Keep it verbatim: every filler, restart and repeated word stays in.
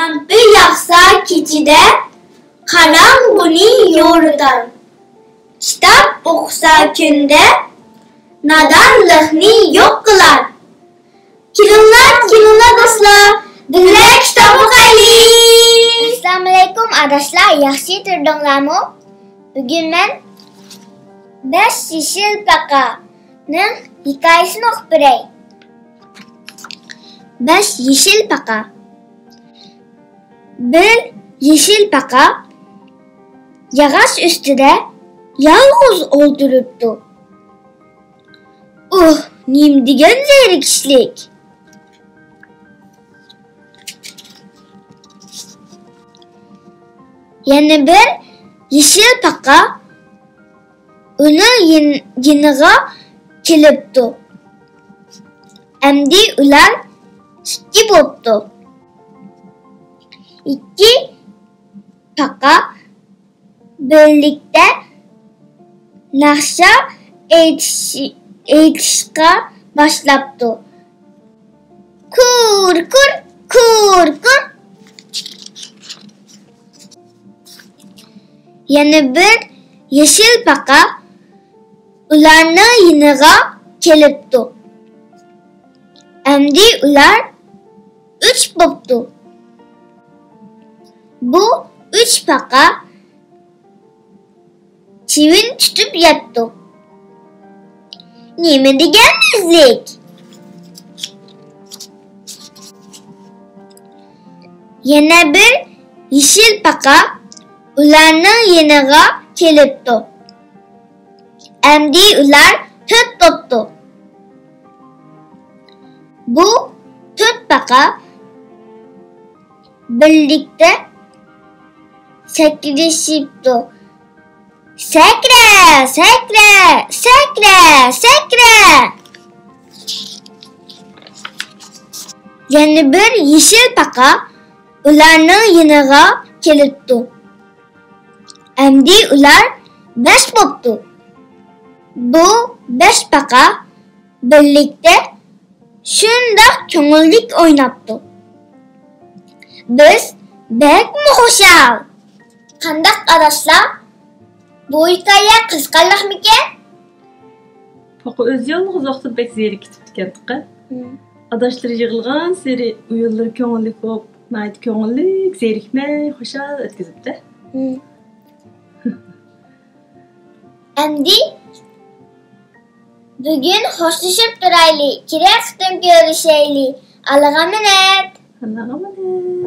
لامپا ياقسا كېچىدە، قاراڭغۇنى يورۇتار. كىتاب ئوقۇسا كۈندە، نادانلىقنى يوق قىلار. كېلىڭلار، كېلىڭلار دوستلار، بىللە كىتاب ئوقۇيلى. ئەسسالامۇئەلەيكۇم ئاداشلار، ياخشى تۇردۇڭلارمۇ؟ بۈگۈن مەن بەش يېشىل پاقانىڭ ھېكايىسىنى ئوقۇپ بېرەي. بەش يېشىل پاقا. بىر يېشىل پاقا ياغاچ ئۈستىدە يالغۇز ئولتۇرۇپتۇ. ئۇھ، نېمە دېگەن زېرىكىشلىك! يەنە بىر يېشىل پاقا ئۇنىڭ يېن-، يېنىغا كېلىپتۇ. ئەمدى ئۇلار ئىككى بوپتۇ. ئىككى پاقا بىرلىكتە ناخشا ئېيتىشى-، ئېيتىشقا باشلاپتۇ. كۇر، كۇر، كۇر، كۇر. يەنە بىر يېشىل پاقا ئۇلارنىڭ يېنىغا كېلىپتۇ. ئەمدى ئۇلار ئۈچ بوپتۇ. بۇ ئۈچ پاقا چىۋىن تۇتۇپ ياتتۇق. نېمە دېگەن تېزلىك! يەنە بىر يېشىل پاقا ئۇلارنىڭ يېنىغا كېلىپتۇ. ئەمدى ئۇلار تۆت بوپتۇ. بۇ تۆت پاقا بىرلىكتە سەكرىشىپتۇ. سەكرە، سەكرە، سەكرە، سەكرە! يەنە بىر يېشىل پاقا ئۇلارنىڭ يېنىغا كېلىپتۇ. ئەمدى ئۇلار بەش بوپتۇ. بۇ بەش پاقا بىرلىكتە شۇنداق كۆڭۈللۈك ئويناپتۇ. بىز بەكمۇ خۇشال. قانداق ئاداشلار؟ بۇ ھېكايە قىزىقارلىقمىكەن؟ پاقا ئۆزى يالغۇز ۋاقتىدا بەك زېرىكىپ كېتىپتىكەن تېخى. مم. ئاداشلىرى يىغىلغانسېرى ئويۇنلىرى كۆڭۈللۈك بولۇپ، ناھايىتى كۆڭۈللۈك، زېرىكمەي، خۇشال ئۆتكۈزۈپتۇ. مم. ئەمدى بۈگۈن خوشلىشىپ تۇرايلى، كېلەر قېتىم كۆرۈشەيلى. ئاللىغا ئامانەت. ئاللىغا ئامانەت.